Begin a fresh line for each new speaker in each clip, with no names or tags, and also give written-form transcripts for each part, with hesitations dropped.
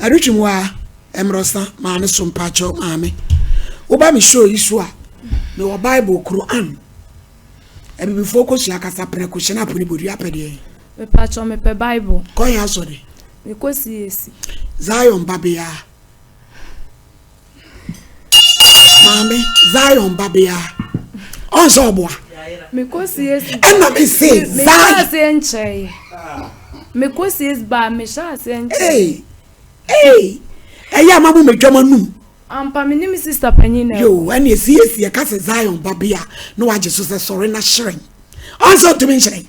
Adutwum waa mmorɔsa maame so mpakyɛw maame woba me show yi so a mewɔ bible Quran abibifoɔ kɔsua kasa prɛko hyɛ no apo ne bodua pɛ deɛ.
Mepakyɛw mepɛ bible.
Kɔ yɛn asɔre.
Mekɔ CAC.
Zion babea. Maame Zion babea. Ɔnsɛ ɔboa.
Mekɔ CAC.
Ɛna me se Zion.
Mehyɛ aseɛ nkyɛe. Mekɔ CAC ba mehyɛ aseɛ nkyɛe.
Ee ee ɛyɛ ama mo medwam anum.
Ampa me ne me sister panyin na ɛkɔ.
Yoo ɛne CAC ɛka sɛ Zion babea na wagye so sɛ sɔre na hyerɛn. Ɔnsɛ ɔtumi nhyerɛn.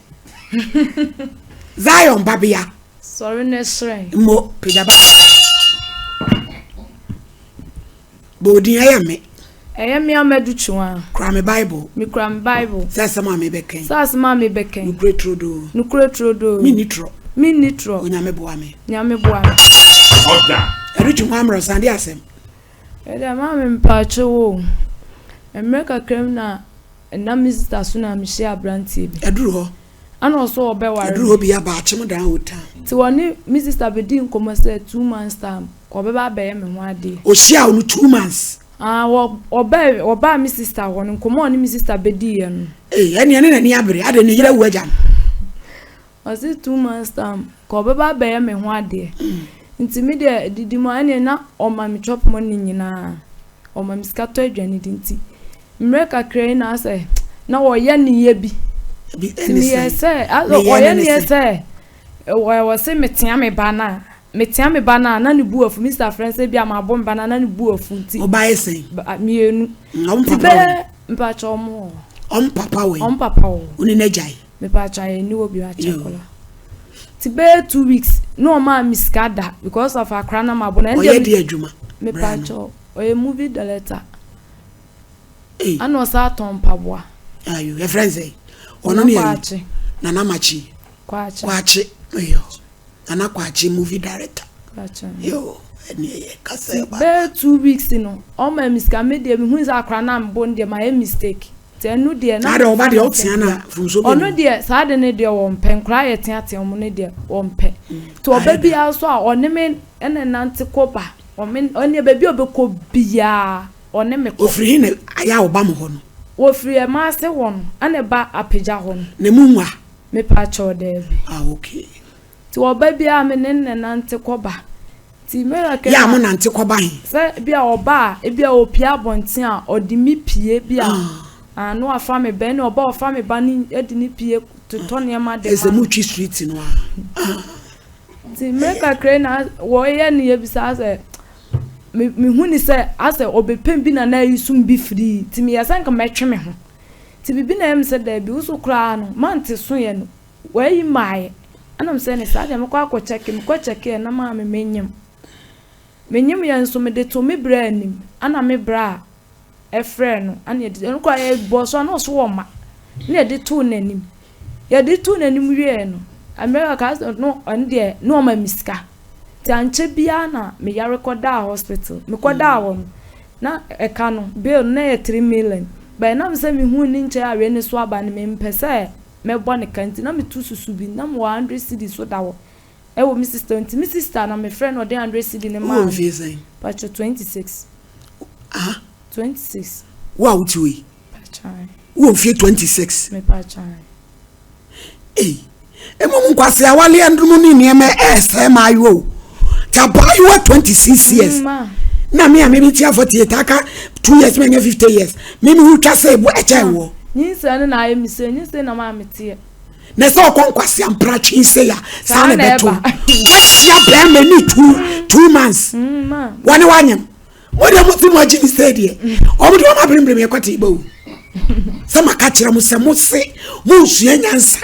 Zion babea.
Sɔre na hyerɛn.
Mo pagya ba. Bɔ odin ɛyɛ me.
Ɛyɛ me Amadu Kyewaa.
Kura me Bible.
Mekura me Bible.
Sɛ asɛm a mebɛka yi.
Sɛ asɛm a mebɛka yi.
Nokorɛ turodoo.
Nokorɛ turodoo.
Menni torɔ.
Menni torɔ.
Onyame boa me.
Nyame boa me.
Ɔda.
Ɛno twi ho ammerɛ de asɛm.
Ɛdeɛ maame mpakyɛw o. Mmerɛ kakra mu na ɛnam me sista so na mehyia aberanteɛ bi.
Ɛduru hɔ.
Ɛna ɔsɛ ɔbɛware me.
Ɛduru hɔ bi aba akyem dan old town.
Nti wɔne me sista bɛdii nkɔmmɔ sɛ 2 months time ɔbɛba abɛyɛ me ho adeɛ.
Ɔhyia wo no 2 months.
Ah, wɔbaa wɔbaa me sister hɔ no, nkɔmmɔ a ɔne me sister bɛdiiɛ no.
Ee, ɛne ɛne n'ani abere ade ne yere awu agya no.
Ɔse 2 months time ka ɔbɛba abɛyɛ me ho adeɛ. Nti me deɛ didi mu a ɛneɛ na ɔma me chop money nyinaa. Ɔma me sika tɔ aduane di nti mmerɛ kakra yi na asɛ na ɔyɛ ne yɛ bi. Nti meyɛ sɛ ɔyɛ ne yɛ sɛ ɛwɔ sɛ metea me ba no a metea me ba no a na ne bu afu. Mr. Frɛ sɛ bi a mabɔ me ba no a na ne bu afu nti.
Ɔba yɛ sɛn?
Mmienu.
Ɔmo
Nti
papa
bɛyɛ
wɔ?
Mpakyɛ ɔmo wɔ hɔ.
Ɔmo papa wɔ yi?
Ɔmo papa wɔ hɔ.
Wo ne n'agya yi?
Mepakyɛ ayɛ ni wɔ bi akyɛ kola. Nti bɛyɛ 2 weeks na ɔmaa me sika da because of akora na mabɔ no.
Ɔyɛ de adwuma?
Mepakyɛ ɔyɛ movie director. Ɛna ɔsan atɔn mpaboa.
Ayo, yɛfrɛ n sɛ ɔno ne yɛ Nana Makyi.
Kwakye.
Kwakye. Yo. Nana Kwakye movie director. Yo, ɛne ɛyɛ kasa
ɛba. Bɛyɛ 2 weeks no, ɔma me sika. Me deɛ mehu sɛ akora na mebɔ no deɛ mayɛ mistake. Nti ɛno deɛ
na deɛ ɔba deɛ ɔtea na funso
bɛ. Ɔno deɛ saa de ne deɛ wɔmpɛ nkora yɛ teatea ɔmo ne deɛ wɔmpɛ. Nti ɔba biara so a ɔne me ɛna nante kɔ ba. Ɔme ɔne baabi a ɔbɛkɔ biara ɔne me kɔ.
Ofiri he na ayɛ a ɔba mo hɔ no?
Wɔfiri ɛmaase hɔ no ɛna ɛba apagya hɔ no.
Na mu nwa?
Mepa kyɛw, daabi.
Ah, okay.
Nti ɔba biara me ne ne nante kɔ ba. Nti mmerɛ kakra.
Yɛ a mo nante kɔ ba he?
Sɛ bi a ɔba a ebi a opie abɔnten a ɔde me pie bi a ah no afa me ba ɛna ɔba ɔfa me ba ne ɛde ne pie totɔ nneɛma de ma.
Ɛsɛ mo twi street no a.
Nti mmerɛ kakra na wɔyɛ ne yɛ bisa sɛ me mehu ne sɛ asɛ ɔbɛpɛm bi na na ayi sum bi firi nti meyɛ sɛ nka mɛtwe me ho. Nti bibi na ɛyɛ me sɛ daabi wo so koraa no mante so yɛ no wɔayi maayɛ. Ɛna me sɛ ne saa deɛ mekɔ akɔ kyɛke. Mekɔ kyɛke yɛ na maame menyim. Menyim yɛ nso mede to me bra anim. Ɛna me bra ɛfrɛ no ɛna yɛde ɛno koraa yɛbɔ so a na ɔso wɔ ma na yɛde too n'anim. Yɛde too n'anim wieɛ no, mmerɛ kakra no ɔno deɛ na ɔma me sika. Nti ankyɛ biara na meyare kɔdaa hospital. Mekɔdaa hɔ no, na ɛka no bill no na ɛyɛ 3 million. But ɛnam sɛ mehuu ne nkyɛn a wei ne so aba no mempɛ sɛ mɛbɔ ne ka nti na metu susu bi na mewɔ 100 cedi so da hɔ ɛwɔ me sister nti me sister na mefrɛ no ɔde 100 cedi ne maa
me. Wowɔ mfie sɛn?
Pakyɛ, 26.
Ah?
26.
Wo a wote hɔ yi?
Pakyɛ.
Wowɔ mfie 26?
Mepakyɛ.
Ei, mmom nkwasi awaleɛ no ne nneɛma ɛɛsɛe maayewa o. Nti abaayewa 26 years. Na me a me tia 48 aka 2 years manya 50 years. Me me ho twa sɛ ebu ɛkyɛn wɔ.
Nyinsɛn no na ayɛ me sɛ nyinsɛn na maa me teɛ.
Na sɛ ɔkɔ nkwasi ampratwe se ya saa na ɛbɛto. Wahyia bɛrima ni 2 months. Wɔne wanyam. Mo de mo ti mo agye mi sɛ deɛ. Ɔmo de ɔmo aberebere mi ɛkɔte ba o. Sɛ maka kyerɛ mo sɛ mo se mo nsua nyansa.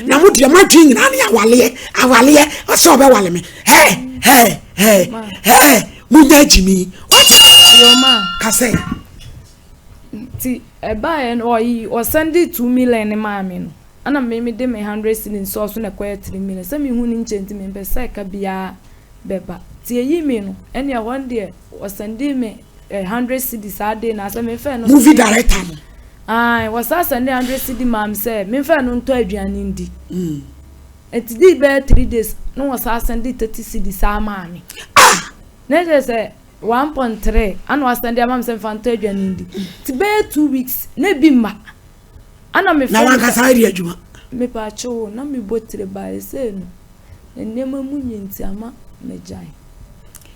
Na mo deɛ mo adwene nyinaa ne awaleɛ awaleɛ ɔsɛ ɔbɛwale me hɛ hɛ hɛ hɛ mo nya agyimi wate kasɛ.
Nti ɛbaeɛ no ɔyi ɔsɛnde 2 million ne maa me no ɛna me me de me 100 cedi nso ɔso na ɛkɔyɛ 3 million sɛ mehu ne nkyɛn nti mempɛ sɛ ɛka biara bɛba nti eyi mi no ɛne ɛhɔ no deɛ ɔsɛnde me 100 cedi saa de na sɛ memfɛ no.
Movie director no.
Ayi wɔsa sɛnde 100 cedi maa me sɛ memfɛ no ntɔ aduane ndi. Nti di bɛyɛ 3 days na wɔsa sɛnde 30 cedi saa maa me.
Ah.
Na kyerɛ sɛ 1.3 ana wasan de ama me sɛ mfa ntɔ aduane ndi. Nti bɛyɛ 2 weeks na ebi mma. Ana mefrɛ
Na
no sɛ
wankasa adi adwuma?
Mepaakyɛw o, na mebɔ tire baa ɛsei no, nneɛma mu nyɛ nti ama magyae.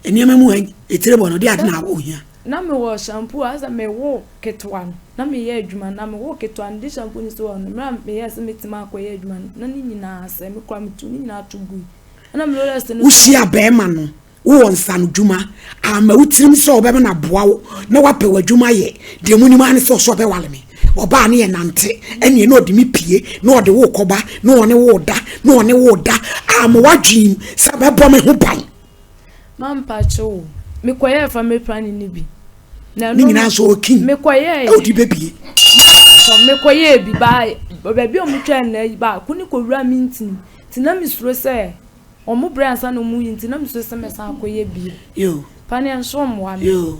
Nneɛma mu etire bɔ no de ade na ohia.
Na mewɔ shampoo a sɛ mewo ketewa no na meyɛ adwuma na mewo ketewa no de shampoo no si hɔ no, mmerɛ a meyɛɛ sɛ mɛtumi akɔyɛ adwuma no na ne nyinaa sɛ me koraa metu ne nyinaa to gui. Ɛna me realize no
Wohyia bɛrima no, wowɔ nsanodwuma ama wo tirim sɛ ɔbɛma no aboa wo na woapɛ w'adwuma yɛ. Deɛ munim ara ne sɛ ɔsɛ ɔbɛwale me. Ɔbaa ne yɛ nante, ɛneɛ na ɔde me pie, na ɔde wo kɔba, na ɔne wo da, na ɔne wo da, ama w'adwene sɛ bɛbɔ me ho ban.
Mampakyɛ o, mekɔyɛɛ family planning no bi. Na
Ne nyinaa nso ɔkin
mekɔyɛɛ
ɔde bɛbie.
Mekɔyɛɛ bi baa baabi a wɔtwaa nna yi baako ne kɔwura me ntini nti na mesuro sɛ wɔn brɛ ansa na wɔn yi nti na mesuro sɛ mɛsan akɔyɛ bio.
Yo.
Paneɛ nso mmoa me.
Yo.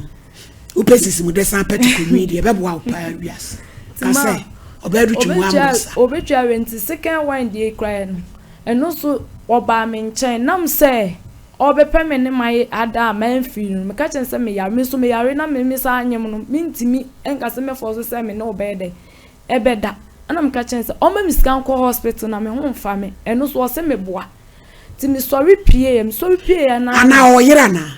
Wopɛ sisi mu de san pɛ te kɔnwi deɛ ɛbɛboa wo paa wiase. Ka sɛ ɔbɛyɛ do twi mu amoro sa.
Obɛtwa wɛ nti second wine deɛ kura no ɛno nso ɔbaa me nkyɛn nam sɛ ɔbɛpɛ me ne ma ada a mamfiri no, meka kyerɛ no sɛ meyare. Me nso meyare na me me san anyem no, mentumi nka sɛ mɛfɔ so sɛ me ne wo bɛyɛ dɛn ɛbɛda. Ɛna meka kyerɛ no sɛ ɔmma me sika nkɔ hospital na me ho mfa me. Ɛno nso ɔse meboa. Nti mesɔre pieeɛ, mesɔre pieeɛ na.
Anaa ɔyere anaa?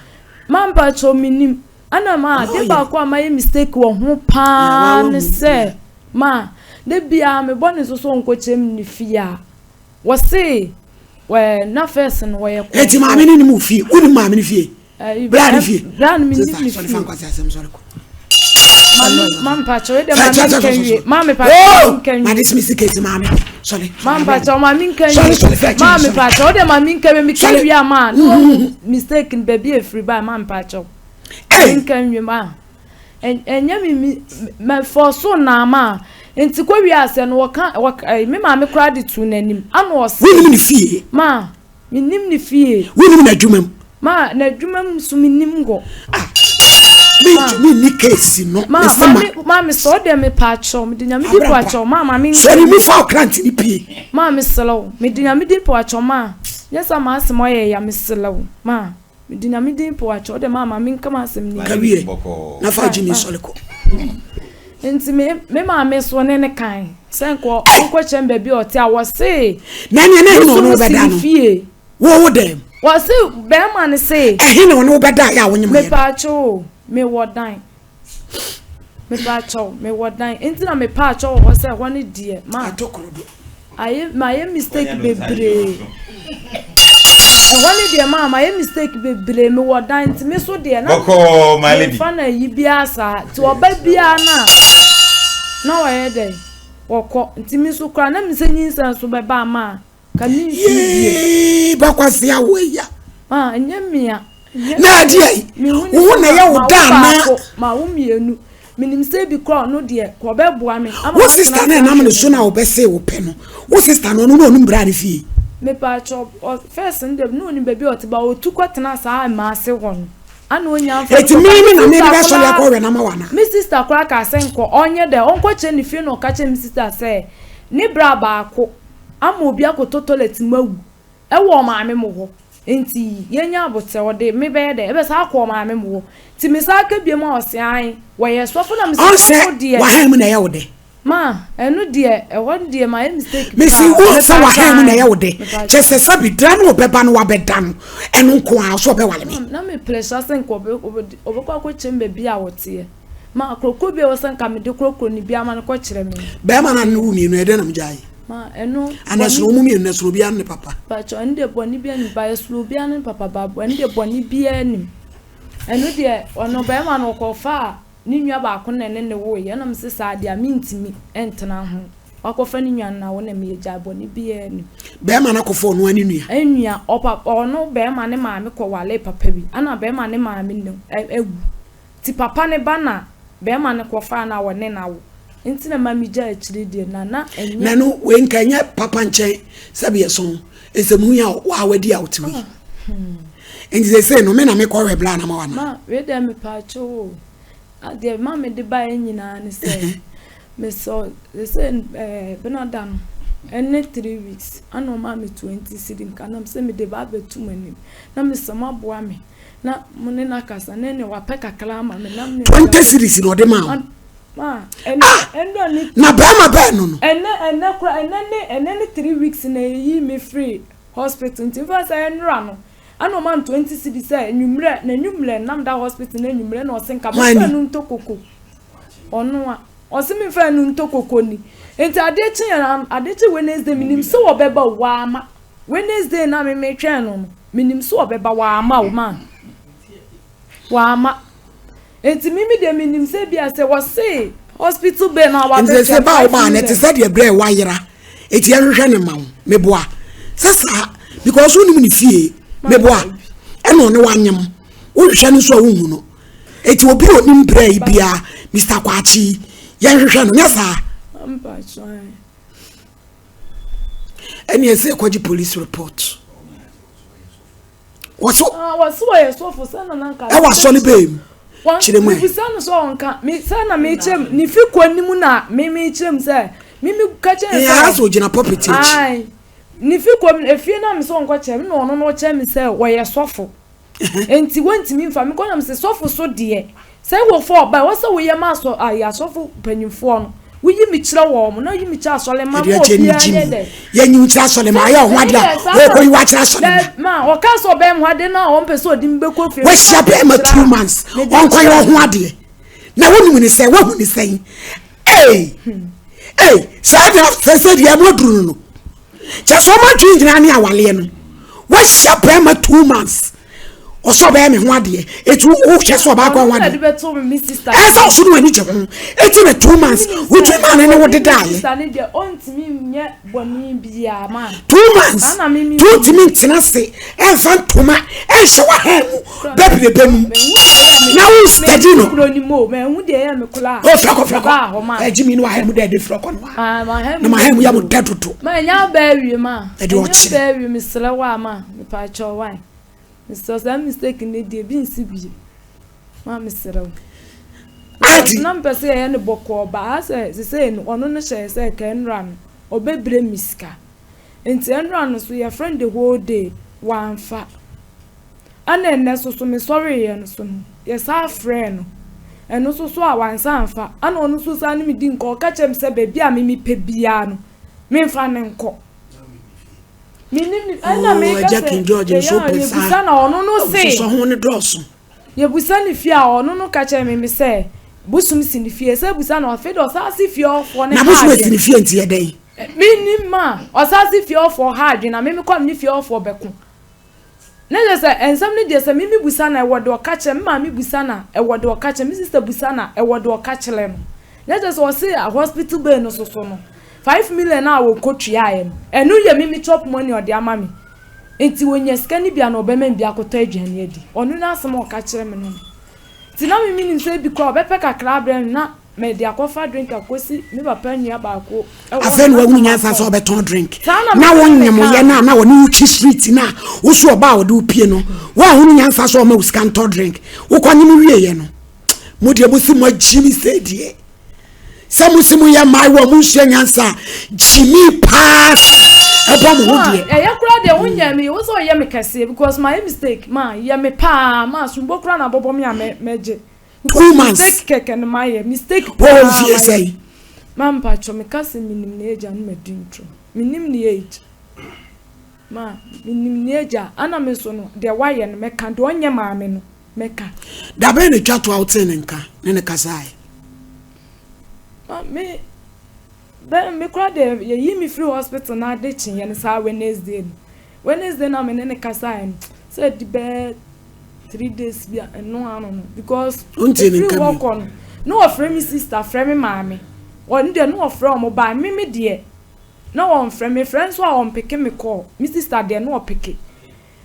Mampakyɛw mennim. Ɛna ma ade baako a mayɛ mistake wɔ ho paa ne sɛ ma da biara mebɔ ne so sɛ ɔnkɔkyerɛ me ne fie a, wɔse wɛ na first no wɔyɛ kɔnfoɔ.
Eti maame no nim wo fie? Wonim maame no fie? Bra ne fie.
Bra no menim ne fie.
Sɔre fa nkwasi asɛm sɔre kɔ.
Maame mpakyɛw ɛdɛ maame nka nwie. Maame mpakyɛw nka nwie.
Maame simi sika eti maame sɔre.
Maame mpakyɛw maame nka nwie.
Sɔre sɔre fɛ
kyɛn. Maame mpakyɛw ɔdɛ maame nka nwie mi ka nwie ama no mistake no baabi efiri ba maame mpakyɛw. Nka nwie ma ɛnyɛ mi mi mɛ fɔ so na ama nti kɔ wie asɛ no wɔka wɔka me maame koraa de tu n'anim ana ɔse.
Wonim ne fie.
Ma menim ne fie.
Wonim n'adwuma mu.
Ma n'adwuma mu nso menim hɔ.
Ah mentumi nni case no.
Ma maame maame sɛ ɔdeɛ mepa akyɛw mede Nyame di po akyɛw ma maame
nka. Sɔre mu fa ɔkrante ne pie.
Ma mesrɛ wo mede Nyame di po akyɛw ma nyɛ sɛ m'asɛm ɔyɛ ya mesrɛ wo ma mede Nyame din po akyɛw ɔdeɛ ma maame nka m'asɛm ni.
Ka wie na fa gye mi sɔre kɔ.
Nti me me maame so ne ne kan sɛ nkɔ nkɔ kyɛn baabi a ɔte a wɔse.
Na nea na ɛhe na ɔne wo bɛda no
fie.
Wo wo dɛm.
Wɔse bɛrima no se.
Ɛhe na ɔne wo bɛda yɛ a wonyem yɛ no.
Mepaakyɛw o, mewɔ dan. Mepaakyɛw, mewɔ dan. Nti na mepaakyɛw wɔ hɔ sɛ ɛhɔ no deɛ ma.
Ato koro do.
Ayɛ mayɛ mistake bebree. Ɛhɔ no deɛ ma mayɛ mistake bebree mewɔ dan nti me so deɛ na.
Bɔkɔɔ my lady.
Memfa no ayi biara saa nti ɔba biara na na ɔyɛ dɛn wɔkɔ nti me nso koraa na me sɛ nyinsɛn nso bɛba ama a.
Yee bakwasi awo eya.
Ah, nyɛ mmea.
Na adeɛ yi, wo ho na ɛyɛ wo da anaa?
Ma wo mmienu. Menim sɛ bi koraa ɔno deɛ kɔ ɔbɛboa me.
Wo sista no ɛnam ne so na ɔbɛse wo pɛ no. Wo sista no ɔno na ɔnim bra ne fie.
Mepaakyɛ first no deɛ na ɔnim baabi a ɔte ba ɔtu kɔtena saa mmaase hɔ no. Ana ɔnya mfa.
Eti mi mi na mi de bɛ sɔre akɔ wɛ na ma wa na.
Me sista koraa kaa sɛ nkɔ ɔnyɛ dɛ ɔnkɔ kyerɛ ne fie na ɔka kyerɛ me sista sɛ ne bra baako ama obi akɔtɔ toilet mu awu wɔ ɔmaame mo hɔ nti yɛnya aboterɛ ɔde me bɛyɛ dɛ ɛbɛ saa akɔ ɔmaame mo hɔ nti me saa ka biom a ɔse ae wɔyɛ sɔfo na me se sɔfo deɛ.
Ɔnsɛ wahan mu na ɛyɛ wo dɛ.
Ma ɛno deɛ ɛhɔ no deɛ mayɛ mistake paa.
Mesi wo sɛ wahan mu na ɛyɛ wo dɛ kyɛ sɛ sɛbi dra no ɔbɛba no wabɛda no ɛno nko ara ɔsɛ ɔbɛwale me.
Na me pressure sɛ nka ɔbɛkɔ akɔkyɛm baabi a ɔteɛ. Ma korokoro bi a ɛwɔ sɛ nka mede korokoro no bi ama no kɔkyerɛ me.
Bɛrima no ne wo mmienu ɛdɛn na mogyae?
Ma ɛno.
Ana ɛsono wɔn mmienu na ɛsono obiara ne papa?
Pakyɛ ɛno deɛ bɔne biara nim ba ɛsono obiara ne papa ba ɛno deɛ bɔne biara nim. Ɛno deɛ ɔno bɛrima no ɔkɔfaa ne nua baako na ɛne ne woeɛ ɛna mese saa deɛ a mentumi ntena ho. Wakɔfa ne nua no na wo na meyɛ gyae bɔne biara nim.
Bɛrima no akɔfa ɔno ara ne nua?
Nua ɔpa ɔno bɛrima ne maame kɔwaree papa bi ɛna bɛrima ne maame no awu. Nti papa ne ba na bɛɛma no kɔfaa no a wɔne no awo nti na ɛma megyaa akyire deɛ na na ɛnyɛ.
Na no wei nka ɛnyɛ papa nkyɛn sɛbi ɛso nsɛmhu yi a waa wadi a wote yi nti sɛsei no me na mekɔ hwɛ bla na ma wana.
Ma wei deɛ mepaakyɛw o adeɛ ma mede baeɛ nyinaa ne sɛ mesɔ sɛsɛ ɛɛ benada no. Ɛne 3 weeks ana ɔmaa me 20 cedi nka nam sɛ mede ba abɛto mo anim na mesɛ moaboa me na mo ne no akasa na ɛne wapɛ kakra ama me na me
20 cedis na ɔde ma wo?
Ma ɛnɛ
Ah!
ɛnɛ ne
Na bɛrima bɛɛ no?
Ɛnɛ ɛnɛ kora ɛnɛ ne 3 weeks na ɛyi me firi hospital, nti nfa sɛ ɛnora no ana ɔma me 20 cedis sɛ enwummerɛ na enwummerɛ nam da hospital na enwummerɛ na ɔse nka
Hwan
mefa
ni?
no ntɔ koko. Ɔno a ɔse memfa no ntɔ koko ni, nti adeɛ kye yɛn, adeɛ kye Wednesday, menim sɛ wɔbɛba o, waama. Wednesday na me metwɛn no, menim sɛ ɔbɛba, waama o, ma waama. Nti mimi deɛ menim sɛ bia sɛ wɔse hospital bill na
Nti sɛ
wabɛtua
ba a
5
wobaa no ɛte
million.
sɛ deɛ berɛ wayera, ɛti yɛhwehwɛ ne ma wo. Meboa sɛ saa because wonim ne fie, meboa, ɛna ɔne wanyem, wohwehwɛ no nso a wohu no. Ɛti obi a onim berɛ yi biara, Mr Kwakye, yɛnhwehwɛ no, nyɛ saa?
Mpakyɛ.
Ɛne ɛsɛ kɔgye police report wɔso.
Ah, wɔse wɔyɛ sɔfo sɛ nana nka
Ɛwɔ asɔre bɛɛ mu kyerɛ mu ɛ.
Mebisa no sɛ ɔnka me sɛ na mekyerɛ mu ne fi kɔ anim na me mekyerɛ mu sɛ me me ka kyerɛ no
Ɛyɛ
sɛ
sɛ ogyina pulpit akyi.
Ae, ne fi kɔ mu efie na me sɛ ɔnkɔ kyerɛ me na ɔno no ɔkyerɛ me sɛ wɔyɛ sɔfo, nti wɔntumi nfa me kɔ nam sɛ sɔfo so deɛ sɛ wɔfɔ ɔba ɛwɔ sɛ woyɛ ma asɔ ayɛ asɔfo mpanyinfoɔ no, woyi mi kyerɛ wɔn na woyi mi kyerɛ asɔre ma
Ɛde
ma
akyɛ ne
obiara
gyi
nyɛ
mi
dɛ.
Yɛnyi wo kyerɛ asɔre ma ayɛ ɔho adeɛ a wɔkɔ yi wakyerɛ asɔre ma.
Ma ɔka sɛ ɔbɛn mu ade na ɔmpɛ sɛ ɔde mi bɛkɔ fie.
Wahyia bɛrima 2 months, ɔnkɔyɛ ɔho adeɛ na wonim ne sɛ woahu ne sɛn? Ee ee, saa na sɛ sɛ deɛ mo aduru no kyɛ sɛ ɔmo adwene nyinaa ne awaleɛ no. Wahyia bɛrima 2 months, ɔsɛ ɔbɛyɛ me ho adeɛ, etu wohwɛ sɛ ɔbaakɔ ho
Ɔno na
adeɛ.
de bɛto me sister.
Ɛsɛ ɔso no w'ani gye ho, eti na 2 months wotumi maa ne ne wo dedaeɛ.
Sister ne deɛ ɔntumi nyɛ bɔnne biara ma.
2 months
Saa na me
tu ntumi ntena ase ɛnfa ntoma ɛnhyɛ w'ahan mu bɛbrebe mu na wo steady no.
Kuro ni mo mɛ ehu deɛ ɛyɛ mi kola.
O fɛkɔ fɛkɔ.
Baa hɔ ma.
Ɛgye mi ni w'ahan mu dɛ ɛde fɛkɔ no wa.
Ah, ma ha
Na ma han mu yɛ mo dɛ dodo.
Ma nya bɛɛ wie ma.
Ɛde ɔkyerɛ.
Nya bɛɛ wie, mesrɛ wo a ma mepa kyɛw wae. Mesrɛ, saa mistake ne deɛ bi nsi bie. Ma mesrɛ wo.
Adi.
Na mpɛ sɛ yɛyɛ no bɔkɔɔ ba asɛ sesei no ɔno no hyɛ sɛ ka ɛnora no ɔbɛbrɛ mi sika. Nti ɛnora no so yɛfrɛ no the whole day wamfa. Ɛna ɛnɛ so so mesɔreeɛ no so no yɛsan frɛɛ no, ɛno so so a wansa amfa. Ɛna ɔno nso san ne me di nkɔ, ɔka kyerɛ me sɛ baabi a me mepɛ biara no memfa ne nkɔ. Menim ne ɛna
Oh,
meka
Agya
sɛ
King George nso
yɛyɛ a
pɛ saa.
yɛbusa na ɔno no se
Sosɔ ho ne dɔɔso.
Yɛbusa ne fie a, ɔno no ka kyerɛ me me sɛ bosom si ne fie sɛ busa no. Afei de ɔsan se fie ɔfoɔ ne
Na
ha
bosom esi
adwene.
ne fie nti yɛ dɛn?
Menim ma ɔsan se fie ɔfoɔ ha adwene na me mekɔ me ne fie ɔfoɔ bɛko ne kyerɛ sɛ nsɛm no deɛ sɛ me busa na ɛwɔ de ɔka kyerɛ me, maame busa na ɛwɔ de ɔka kyerɛ me, sister busa na ɛwɔ de ɔka kyerɛ no, ne kyerɛ sɛ ɔse hospital bill no soso no 5 million a wɔkɔ tuaeɛ no, ɛno yɛ me me chop money ɔde ama me, nti wɔnya sika no bi a na ɔbɛma me bi akɔtɔ aduane adi. Ɔno no asɛm a ɔka kyerɛ me no, nti na me menim sɛ ebi koraa ɔbɛpɛ kakra abrɛ no na mede akɔfa drink akɔsi me papa nua baako ɛwɔ
Afei na wahunu nyansa sɛ ɔbɛtɔn drink.
Saa na
Na
me
wo
ne
nyem
ka.
yɛ no a na wɔne wo twi street no a wo so ɔba a wɔde wo pie no, woahunu nyansa sɛ ɔma wo sika ntɔ drink. Wokɔ nyem wieɛ no, mo deɛ mo si mo agyi mi sɛ deɛ sɛ mo si mo yɛ mmaayewa mo nsua nyansa a gyimi paa sɛ ɛbɔ mo ho deɛ.
Ɛyɛ koraa deɛ wonyɛ me wo sɛ ɔyɛ me kɛseɛ because ma yɛ mistake ma yɛ me paa ma asombo koraa na bɔbɔ me a mɛgye.
2 months.
Mistake kɛkɛ no ma yɛ mistake
Wɔwɔ
paa
mfie
ma yɛ.
sɛn?
Ma mpatwɔ, meka sɛ menim ne agya no ma di ntoro, menim ne age ma menim ne agya ana me so no deɛ wayɛ no mɛka, deɛ ɔnyɛ maame no mɛka.
Dabɛn na twa to a wotee ne nka ne ne kasaeɛ?
Ma me bɛ me kora deɛ yɛyi me firi hospital na ade kyeeɛ no saa Wednesday no, Wednesday na me ne ne kasaeɛ no sɛ di bɛɛ 3 days bi a ɛno ano no because
Wontie ne
efiri
nka
hɔ
bio?
kɔ no na wɔfrɛ me sister, frɛ me maame, ɔno deɛ na wɔfrɛ ɔmo ba me me deɛ na wɔnfrɛ me, frɛ nso a wɔmpeke me kɔɔ. Me sister deɛ na ɔpeke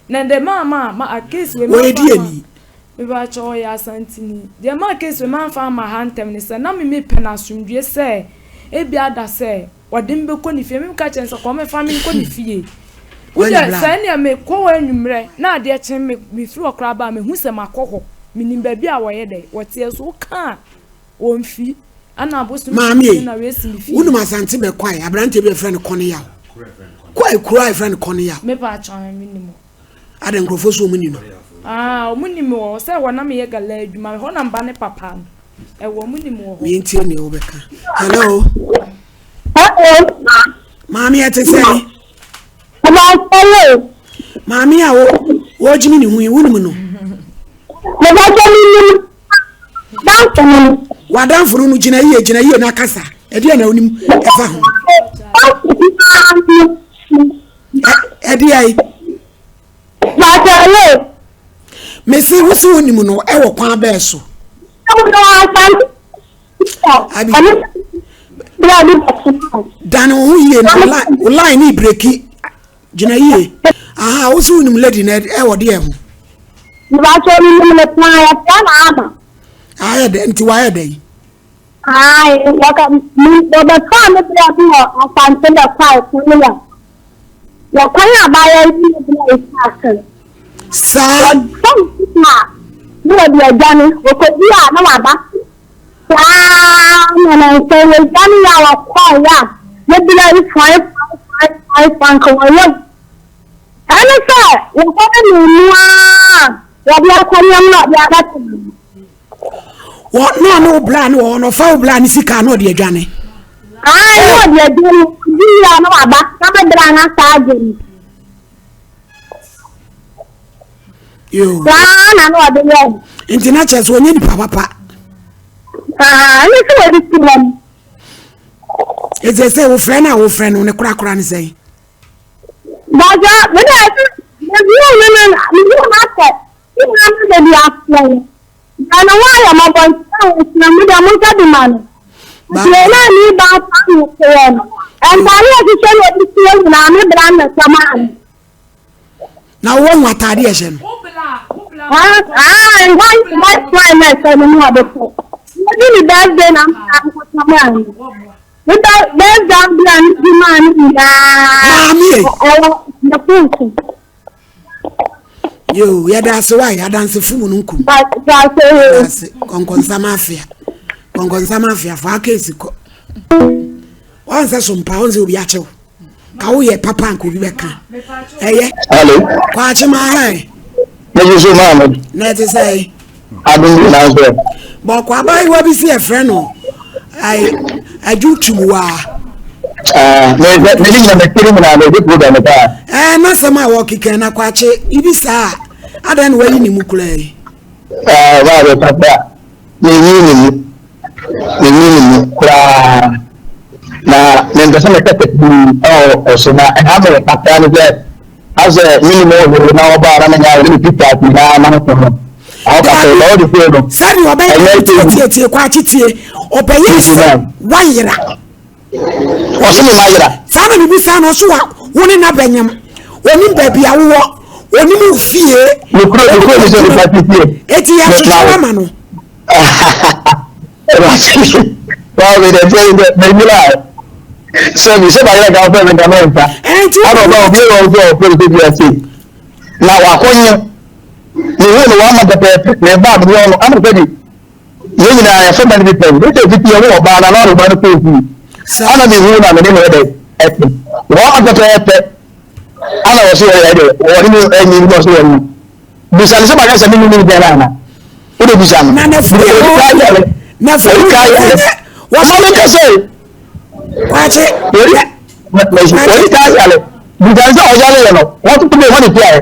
na de maa ma ma a case wei
Wɔyɛ
mamfa ama.
di ani?
Mebakyɛ, ɔyɛ Asantini. Deɛ maa case wei mamfa ama ha ntɛm ne sɛ na me mepɛ no asomdwie sɛ ebi ada sɛ ɔde me bɛkɔ ne fie. Me ka kyerɛ no sɛ kɔ mefa me nkɔ ne fie.
Wanya
wode
black.
sɛ nea mekɔ hɔ anwummerɛ na adeɛ kye me, mefiri hɔ koraa ba a mehu sɛ makɔ hɔ, menim baabi a wɔyɛ dɛ wɔteɛ so woka a wɔmfi. Ana abosom
Maame
si
ei,
na wesi me fie.
wonim Asante Bɛkwae, aberanteɛ bi a yɛfrɛ no Kɔneyaw. Kwae kuro a yɛfrɛ no Kɔneyaw.
Me pa atwa me nim o.
Ada nkurɔfoɔ so wɔn ni no.
Ah, wɔn nim wɔ hɔ sɛ hɔ na meyɛ gala adwuma, hɔ na mba ne papa no. Ɛwɔ wɔn nim wɔ hɔ.
Mentie nea wobɛka. Hello.
Hello.
Maame ɛte sɛn?
Ɔbɛsɛre.
Maame a wo wɔgyimi ne ho yi wonim no?
Mebɛsɛ menim danfo no.
W'adamfo no no gyina yie gyina yie na kasa. Ɛdeɛ na wonim ɛfa ho. Ɛdeɛ yi.
Bɛsɛre.
Mesi wo se wonim no ɛwɔ kwan bɛɛ so. Abi. Dane wo ho yie na wo line ne breki gyina yie. Aha wo se wonim lady na ɛwɔ deɛ ho.
Mebakyɛ menim no paa yɛfrɛ no Ama.
Ayɛ dɛ nti wayɛ dɛn?
Ae wɔka wɔbɛfaa me berɛ bi wɔ Asante bɛkwae Korea. Wɔ kwan a abaayewa yi ne bere a efi ase no.
Saa.
Wɔfa ne sika a, na wɔde adwane. Wɔkɔdi a, na waba. Saa ara na nnansa yi, wɔdwane yɛ a wɔkɔeɛ a, ne bere yi fae fae fae fae fae nka wɔyɛ. Ɛne sɛ, wɔkɔ ne mmienu ara a wɔde akɔ nneɛma na wɔde abɛto no.
Wɔ na ɔne wo bla ne wɔ hɔ no ɔfa wo bla ne sika na ɔde adwane.
Ae na ɔde adwane ɔdi wie a na waba na me bra no asa agye no.
Yoo.
Saa na na ɔde yɛ.
Nti na kyerɛ sɛ ɔnyɛ nipa papa.
Aa ɛne sɛ wɔde si wɔm.
Ɛsɛ sɛ wofrɛ no a wofrɛ no ne korakora ne sɛn.
Bàjẹ́ mi dẹ̀ ẹ́ mi bí òun ní mi bí òun asẹ̀. Me nua no da bi afrɛ no, na ne ho ayɛ mmɔbɔ nti na ɔsrɛ me dɛ monka bi ma no. Nti na ne ba saa na ɔteɛ no. Ntaade a ɛhyehyɛ na ɔde sie nyinaa me bra na ɛhyɛ maa no.
Na wowɔ ho ataade a ɛhyɛ no?
Ah, white white wine na ɛhyɛ no na ɔde kɔ. Wɔdi ne birthday na mpa nkɔtɔ maa no. Me birthday bra no di maa no nyinaa.
Maame.
Ɛwɔ ne funfun.
Yoo, yɛda ase wa yɛ adansefo mu no nkum. Yɛda ase kɔnkɔnsa mafia. Kɔnkɔnsa mafia fa keesi kɔ. Wɔn sɛ so mpa wɔn sɛ obi akyɛw. Ka wo yɛ papa nka obi bɛka. Ɛyɛ.
Hello.
Kwakye ma hɛ.
Meji so maa mi.
Na ɛte sɛ.
Adum bi na nso.
Bɔkɔ abaayewa bi si ɛfrɛ no adwo twumwaa.
Me me ni nyina mɛtiri nyinaa mɛ di program paa.
Ɛɛ n'asɛm a wɔkeka na kwakye ibi saa adan na wayi ne mu koraa yi.
Ɛɛ maa bɛ papa meyi ne mu meyi ne mu koraa na mempɛ sɛ mɛkasa pii ɛwɔ ɛso na ɛha me kakra ne sɛ Asɛ me nim ɔhoro na ɔba na menya ne pictures nyinaa na ho no. Awo ka sɛ ɔwɔ de fie no.
Sɛdeɛ ɔbɛyɛ tie tie kɔ akye tie ɔbɛyɛ sɛ wayera.
Ɔsɛ me mayera.
Saa na mebisa no ɔso wa wo ne n'abɛnyam onim baabi a wowɔ onim wo fie.
Nukuro nukuro mi sɛ nipa ti fie.
Eti yɛ ahyehyɛ ama no.
Waaw mi dɛ fɛn dɛ mɛ nyina sɛ mi sɛ bayerɛ ka fɛn mi ka mɛ nfa ana ɔba obi yɛ ɔsɛ ɔfɛ sɛ bi ase na wakɔnyɛ ne hu no wama pɛpɛɛpɛ na ɛba mi yɛ ɔno ama sɛ bi yɛn nyinaa yɛfɛ ma no bi pɛn ne sɛ fiti ɛho ɔbaa na na ɔba no kɔ ofi ana mi hu na mi ne no ɛdɛ ɛte wama pɛpɛɛpɛ ana wɔsɛ yɛ ɛdɛ wɔne mi ɛnyi mi wɔsɛ yɛ nyi. Bisa no sɛ maka sɛ menni ne biara ana? Wode bisa no.
Na n'afiri a wɔwɔ n'afiri
ka yɛ. Wɔma me kasa yi.
Kwakye.
Wɔde ka yale. Bisa no sɛ ɔyale yɛ no. Wɔtoto bɛ wɔde tia yɛ.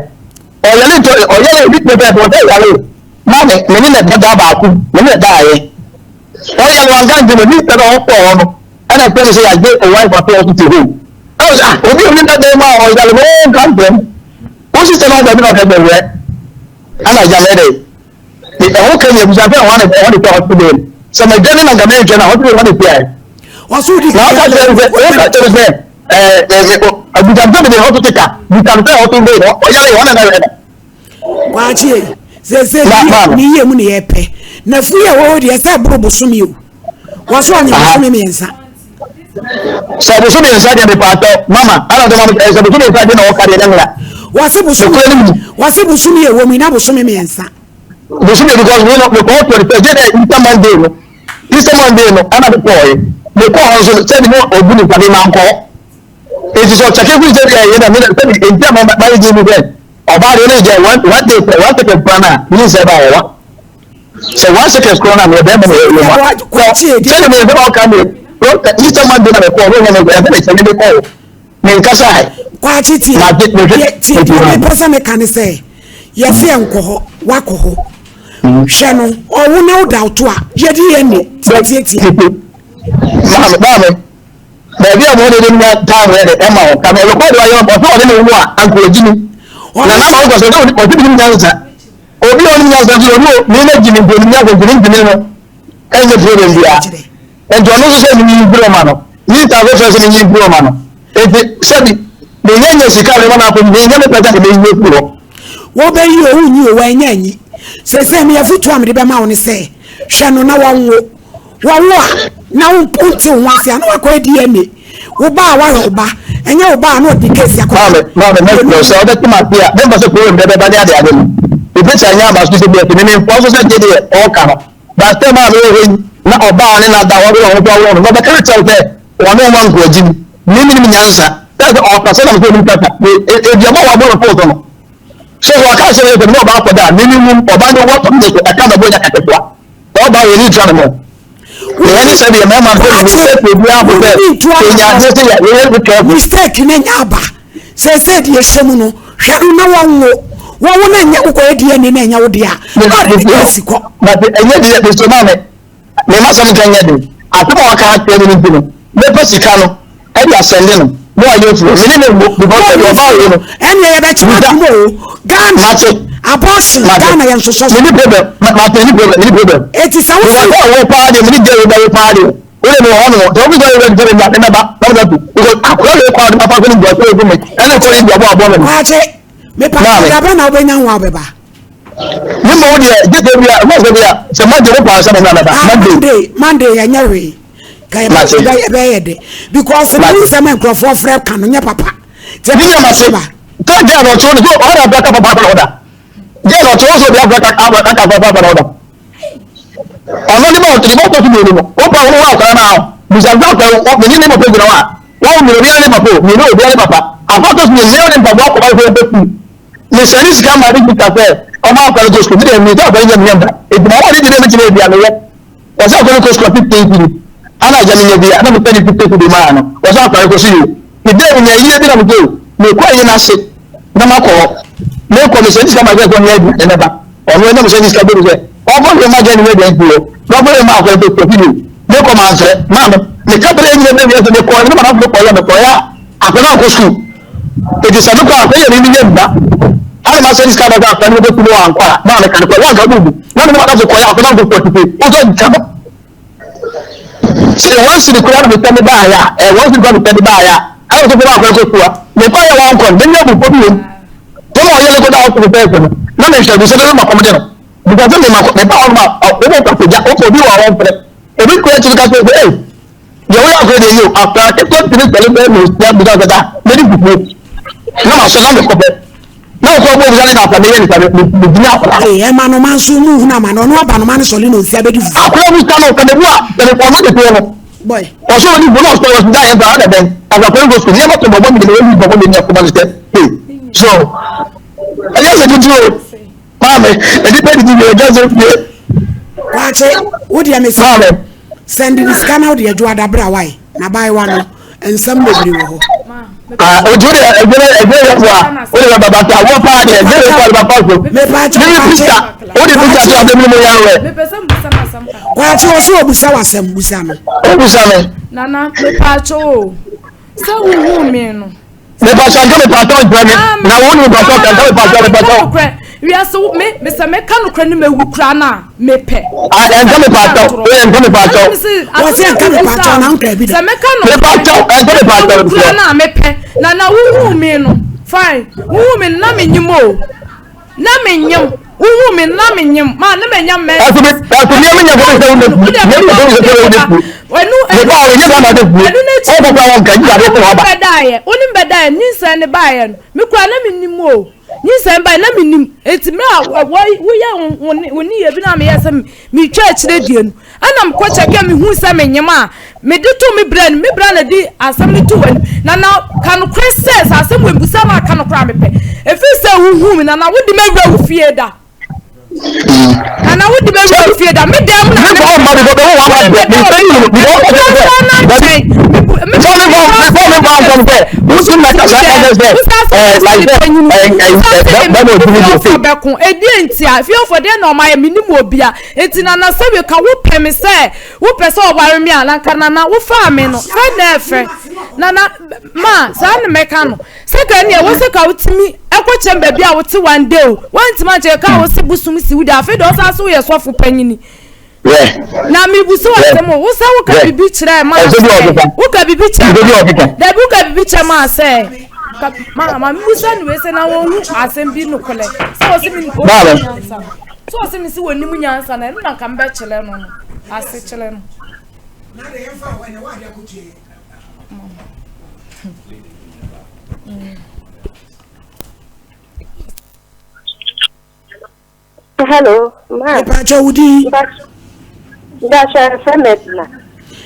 Ɔyale ntɔ ɔyale ebi pɛpɛ wɔde yale. Na me me ne na dada baako me ne da ayɛ. Ɔyale wanka nti no ne sɛ na ɔkɔ hɔ no ɛna ɛpɛ no sɛ yagye ɔwife ato ɔtete hɔ. Ɛna sɛ ah obi a ɔne dada mu a ɔyale no ɔnka ntɛm. Wo sister na ɔbɛ bi na ɔkɛ bɛ wɛ ana agya mɛ dɛ ɛho kɛ nyɛ busa fɛ ɔhɔ ne ɔhɔ ne fɛ hospital sɛ mɛ dɛ ne na nka mɛ ntwɛ na hospital ɔhɔ ne fɛ ayɛ
ɔso di
na ɔka kyerɛ sɛ ɔka kyerɛ sɛ ɛɛ ɛɛ abusa fɛ de hospital ka busa fɛ hospital bɛ ɔyare ɔhɔ na na wɛ na.
Kwakye sese ne yie mu ne yɛ pɛ na fu yɛ wɔ deɛ sɛ ɛboro bosome o wɔso ɔnyɛ bosome mmiɛnsa.
Sɛ bosome mmiɛnsa deɛ mepa atɔ mama ana sɛ mama sɛ bosome mmiɛnsa deɛ na ɔka deɛ ɛnyɛ
Wɔse bosome wɔse bosome yɛ wɔ mu na bosome mmiɛnsa.
Bosome because mi no mekɔ 21st gye dɛ Easter Monday no. Easter Monday no ɛna me kɔɔɛ. Me kɔɔ hɔ nso no sɛbi na ɔbu ne nsa me mankɔ hɔ. Enti sɛ ɔkyɛke firi sɛ bi a ɛyɛ na me na sɛbi enti a ma mayɛ gye mu sɛ ɔbaa deɛ ɔne gya one one day sɛ one second koraa na ne nsɛ ba ɔwa. Sɛ one second koraa na meyɛ bɛrima na ɛyɛ ma. Sɛbi me sɛ ɔka me Easter Monday na me kɔɔ no nyɛ me ɛsɛ me sɛ me kɔɔ. Menkasae.
Kwakye tie, tie deɛ mepɛ sɛ meka ne sɛ yɛse yɛnkɔ hɔ wakɔ hɔ hwɛ no ɔwo na woda woto a yɛde yɛ ne tiatietia.
Maame maame baabi a mo de ne nya time yɛ de ɛma wo kame ɛlɔkɔ de wayɛ ɔsɛ ɔde ne wo a anka ɔgyi ni na na ma wokɔ sɛ ɔsɛ ɔsɛ bi nim nyansa obi a ɔnim nyansa nso ɔno ne na gyi ne mpo nim nyansa nti ne ntumi no ɛnyɛ problem biara. Enti ɔno nso sɛ menyi mfiri ɔma no. Minista nso frɛ sɛ menyi mfiri ɔma no. Enti sɛbi menya nya sika a mema no akɔ menya me pɛ sɛ meyi afiri hɔ.
Wobɛyi o wonyi o wanya anyi. Seesei me afotuo a mede bɛma wo ne sɛ hwɛ no na wɔnwo. Wɔwo a na wonte wo ho ase a na wakɔyɛ DNA. Wo ba a wahwɛ wo ba ɛnyɛ wo ba a na ɔde case akɔfa.
Maame maame mɛsrɛ wo sɛ wobɛte m'ase a memfa sɛ problem bɛbɛba ne adeade no. Ɛbɛtumi anyɛ aba so sɛ bi a sɛ me memfoa so sɛ gye deɛ ɔreka no. But sɛ maa mewɔ hɔ yi, na ɔbaa a ɔne no ada, ɔde wɔn ho so awo no, na ɔbɛka akyerɛ wo sɛ ɔne wo ma nkoagye mu. Me menim nyansa. Sɛ sɛ ɔkasa na mesɛ onim kasa. Aduaba a wabɔ no fon so no. So sɛ ɔka akyerɛ me sɛ me ne ɔbaa akɔda a, me menim ɔbaa no wɔ tɔm ne so, ɛka bɛbɔ nya kaketewa. Sɛ ɔbaa wɔ ne ntua ne mo. Yɛn ne sɛ deɛ mmarima sɛ mistake obiara fo sɛ yɛnya adeɛ sɛ yɛ yɛ be careful.
Mistake na nya aba. Seesei deɛ ɛhyɛ mu no, hwɛ no na wɔnwo. Wɔwo no nyɛ wokɔyɛ DNA na ɛnyɛ wo deɛ a, na ɔde ne case kɔ.
But ɛnyɛ deɛ Mr. Maame, me ma sɛm nka nyɛ den. Asɛm a waka akyerɛ me no nti no, mɛpɛ sika no ɛde asɛnde no na wayɛ afiri hɔ. Me ne no nwo because sɛdeɛ ɔbaa wei no.
Ɛnneɛ yɛbɛkye wo atom o. Ghana, abortion, Ghana yɛn nsosɔ so.
Meni problem, mate meni problem, meni problem.
Eti sɛ wo
si. Because wo paa deɛ meni gye wo bɛwo paa deɛ. Wo de me wɔ hɔ nom, sɛ wo bi sɛ wo bɛ gye me me bɛba, na wo bɛ tu. Because akora wei kɔ adi ma fa so ne gye ɔsɛ ogu me, ɛna kɔ yi di ɔbɔ abɔ me.
Kwakye, me pa
Maame.
dabɛ na wobɛnya ho a wobɛba.
Me mmom deɛ gye sɛ bi a, ɛfɔ sɛ bi a, sɛ Monday wo paa sɛ me na mɛba,
Ah,
Monday.
Monday, Monday ɛnyɛ hwee. Ka yɛbɛ
Mate.
yɛbɛ yɛbɛyɛ de. Because ne
Mate.
nsɛm a nkurɔfoɔ frɛ ka no nyɛ papa. Nti
Ne
ɛbɛyɛ
nyɛ mate.
ba.
Sɛ gɛɛ na ɔte hɔ no, so ɔhɔ na abira ka papa na ɔda. Gɛɛ na ɔte hɔ so obi abira ka abira ka papa na ɔda. Ɔno ne ba ɔte ba ɔtɔ so mmienu no, wopa wo ho akwadaa no a, bisa nsa akwadaa no, menye ne papa gyina hɔ a, wɔn mmienu obiara ne papa o, mmienu obiara ne papa. Akwadaa ɔtɔ so mmienu, mmienu ne mpaboa akɔba sɛ ɔbɛ sukuu. Mesɛne sika ma ne sika sɛ ɔma akwadaa no kɔ sukuu, me deɛ mmienu sɛ akwadaa no nyɛ mmiɛnsa, eti ma wɔn de deɛ mɛtumi ayɛ bi a meyɛ. Wɔsɛ akwadaa no kɔ sukuu a 15 cedi, ana agya menya bi a, na mesɛne 50 cedi maa no, wɔsɛ akwadaa no kɔ sukuu. Mede menya yie bi na mede o, mekɔ ayi no ase na makɔ hɔ. Mekɔ mesɛne sika ma sɛ kɔ nyɛ aduane na ba. Ɔno ɛnam sɛ ne sika bɛdu sɛ ɔmfa hwɛ ma gya ne wɛdi nti o, na ɔmfa hwɛ ma akɔyɛ sɛ sika fidi o. Mekɔ manfrɛ maame. Meka bere nyina bɛ wiase mekɔ ne madamfo no kɔyɛ mekɔyɛ a akɔyɛ no ankɔ sukuu. Eti sɛ mekɔ a akɔyɛ ne menya mma. Ana masɛ ne sika bɛsɛ akɔyɛ no bɛkɔ sukuu no wankɔ a maame ka no kɔ wanka bubu. Na me ne madamfo kɔyɛ akɔyɛ no ankɔ sukuu ɔtete wosɔ nka no. Sɛ wɔn siri kura na mesɛ me baayɛ a, ɛ wɔn siri kura mesɛ me baayɛ a, ɛna sɛ kura akɔyɛ kɔ sukuu a, mekɔyɛ wankɔ no, menya abufuo bi wom. Wɔn a wɔyɛ no kɔda hospital fɛɛfɛ no, na mehwɛ bi sɛ bɛbɛ ma kɔm de no. Because me ma me ba hɔ no ma wɔn kɔ akɔgya wɔn obi wɔ wɔn frɛ. Obi kura akyiri ka sɛ ee deɛ wɔyɛ akɔyɛ deɛ yio akɔyɛ ketewa tumi sɛle bɛyɛ na osia bi sɛ ɔkɛta mɛdi fufuo na ma sɔ na mekɔ pɛ na ɔkɔ bɔ obi sɛ na akɔ meyɛ ne sa me gyina akɔla.
Ee ɛma no ma nso mu hunu ama no ɔno aba no ma no sɔle na osia bɛdi fufuo.
Akɔla mu sa no kɛmɛ bu a kɛmɛ kɔ ɔno de teɛ no.
Boy.
Ɔsɛ ɔni bu na ɔsɛ ɔsɛ da yɛ ba ɔdɛ bɛn akɔla kɔ sukuu nneɛma tó bɔbɔ mi de mi ewu bɔbɔ mi ni akɔma no sɛ ee so ɛyɛ sɛ tutu o maame nipa didi bi ɛgya sɛ fie.
Kwakye wo deɛ me sɛ sɛnde ne sika na wo deɛ adwo adabra wae na baayewa no nsɛm bebree wɔ hɔ.
Ojú de ɛgbɛrɛ ɛgbɛrɛ yɛ fua o de bɛ baba ta wọ́n paa deɛ ɛgbɛrɛ yɛ fua de ba fa so.
Mepaakyɛ
Mímí
kwakye
pisa o de pisa tó abẹ́ mímú yẹn rẹ.
Kwakye wɔ so obusa w'asɛm busa no.
O busa mi.
Nana mepaakyɛ o sɛ wohuu me no.
Mepaakyɛ nka mepaakyɛ nkyerɛ mi na wo ni mepaakyɛ nka mepaakyɛ mepaakyɛ.
Wiase wo me mesɛ meka nokorɛ ne mawu koraa no a mepɛ.
Nka mepaakyɛ o yɛ nka mepaakyɛ.
Wɔsɛ nka mepaakyɛ na nka bi da.
Sɛ meka nokorɛ
mepaakyɛ nka mepaakyɛ
mawu koraa no a mepɛ na na wohuu me no fine wohuu me no na menyim o. Na me nyem wohu me na me nyem ma na manya mɛ.
Ɛso bi ɛso bi ɛmi nya fɔ sɛ wone fu
Wode
mi nya fɔ sɛ wone fu
ɛnu
mi ba ɔyɛ ba na de fu
ɛnu n'akyi
ɔkɔ kɔ wɔn nka yi ade fún ɔba.
Bɛdaayɛ wonim bɛdaayɛ nyinsɛn ne baayɛ no me kura na me nim o. Nyinsɛn bae na menim. Enti mmerɛ a woyɛ wo nneyɛɛ bi na meyɛ sɛ metwa akyire deɛ no, ɛna mekɔ kyɛkɛ mehuu sɛ menyem a, mede too me bra anim. Me bra na di asɛm no too w'anim. Na na ka nokorɛ sɛ, sɛ asɛm wei mbusa no a ka nokorɛ a mepɛ. Ɛfiri sɛ wohuu me na na wode m'awura wo fie da. Nana wo de bɛ wura fie da me dan mu na ne bɛko ɛdeɛ ntia fiefo deɛ na ɔma yɛ menim obia nti nana sɛ weka wo pɛ me sɛ wopɛ sɛ ɔware me a nanka nana wofaa me no sɛ na ɛfɛ nana ma saa ne mɛka no Sɛ ka ɛneɛ wɔ sɛ ka wotumi ɛkɔ kyɛm baabi a wote one day o woantumi ankyɛ ka wo se bosom si wo da afei deɛ ɔsan so woyɛ sɔfo panyini na mebu so asɛm o wo sɛ woka biribi kyerɛ maa sɛ woka biribi kyerɛ dabi woka biribi kyerɛ maa sɛ ma ma mebusa no wei sɛ na wɔhu asɛm bi nokorɛ sɛ wɔ se me nyansa sɛ wɔ se me se wɔnim nyansa na ɛno na nka mebɛkyerɛ no no ase kyerɛ no.
Hello, ma.
Mepakyɛ wo din.
Mepakyɛ fɛ me Edna.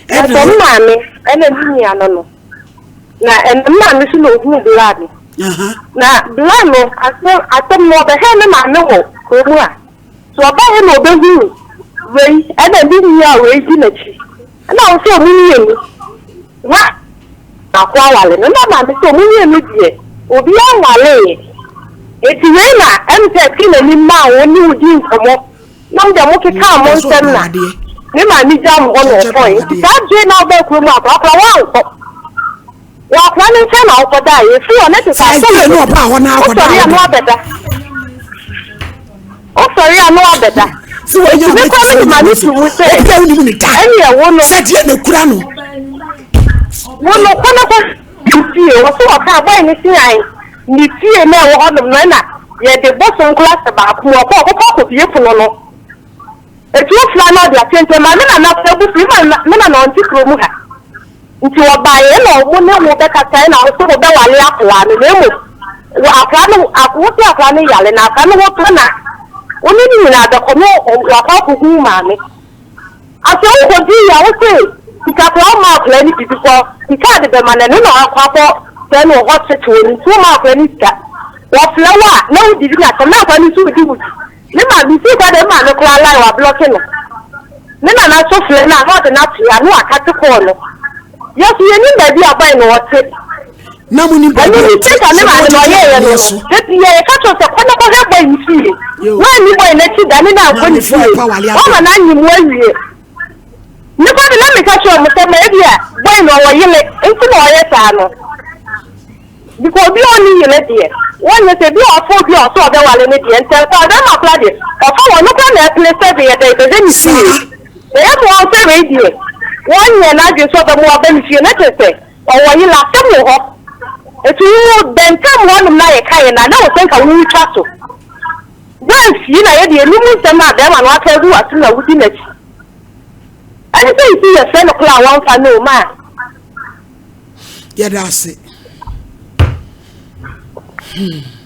Edna. Me maame ɛna me nua no no. Na ɛna me maame so na ohuu bla no. Na bla no asɛm asɛm no ɔbɛhwɛ me maame wɔ kurom a. So ɔbaeɛ na ɔbɛhuu wei ɛna ne nua a wei di n'akyi. Ɛna wo sɛ ɔmo mmienu wa baako awale no na maame sɛ ɔmo mmienu deɛ obiara nwalee eti wei na ɛm sɛ ɛte n'anim maa wo ne wo di nkɔmɔ na mo deɛ mo kekaa mo nsɛm na ne maame gya mo hɔ na ɔkɔe nti saa bere na wobaa kurom akora akora wankɔ wɔ akora no nkyɛn na wokɔdaeɛ efiri hɔ na te sɛ asɛm wosɔre a na wabɛda. Wosɔre a na wabɛda.
Sɛ wɔanya
Enti me
ɔbɛte
koraa
sɛ
mede
wonya
m'ano
Mose
to mu sɛ,
obi a wonim ne da
ɛnneɛ wo no,
sɛ deɛ na kura no.
Wo no, kɔ na kɔ ne fie. Wɔ so wɔkaa bɔe no se ae, ne fie no a ɛwɔ hɔnom no, ɛna yɛde bosom koraa hyɛ baako mu. Ɔkɔ, ɔkɔkɔ akɔbue pono no. Enti wofra na ɔde akyɛ. Nti ɛmaa me nana koraa bo fui. Me nana ɔnte kurom ha. Nti wɔbaeɛ na ɔmo ne wo bɛkasaeɛ na wo se wo bɛwale akwadaa no na mmom wo akwadaa no wo se akwadaa no yare na akwadaa no ho tɔ na wo ne no nyinaa bɛkɔ na wakɔ akɔhu wo maame. Afei wo kɔ duiɛ a wo se sika koraa wo ma akwadaa no bi bikɔ sika a de bɛma no ɛno na wakɔ akɔ sɛe no wɔ hospital no nti wo ma akwadaa no sika. Wɔfrɛ wo a na wo didi no atɛm na akwadaa no nso redi wo di. Ne maame sii kwa dɛ me maame koraa line ɔablɔke no. Ne nana so frɛ no a na ɔdze no ato a na ɔakatse call no. Yɛ so yennyim beebi a bɔy no ɔtse.
Na munim baabi
Ɛno
a ɔte,
mistake a me
sɛ
maame no
mogyegye
ɔyɛeɛ no
awareɛ
no,
so.
da biara yɛka kyerɛ no sɛ kɔ na kɔhwɛ bɔy no fie.
Yo.
Woanni bɔy no akyi da ne na ankɔ ne
Maamefoɔ a
fie.
ɛpɛ awareɛ
Woama
asɛm.
no anyem wo awie. Nnipa de na meka kyerɛ wɔn sɛ ma ebia bɔy no ɔwɔ yele nti na ɔyɛ saa no. Because obi a ɔnni yere deɛ, wɔnyɛ sɛ ebi a ɔfa obi a ɔsɛ ɔbɛware no deɛ, ntɛmpa ɔbɛrima koraa deɛ, ɔfa wɔn no koraa na ɛpene sɛ deɛ yɛdɛ bɛhwɛ ne fie. Na ɛyɛ mmoa sɛ wei deɛ, wɔnyɛ n'adwene sɛ ɔbɛma waba ne fie, na kyerɛ sɛ ɔwɔ yere, asɛm wɔ hɔ. Eti wo bɛntam hɔnom na yɛkaeɛ no a, na wɔ sɛ nka woretwa so. Woamfie na yɛ deɛ, ɛnum nsɛm a bɛrima no aka agu w'asom na wodi n'akyi. Ɛne sɛ nti yɛfrɛ no koraa a wɔmfa no o, ma.
Yɛda ase. Hmm.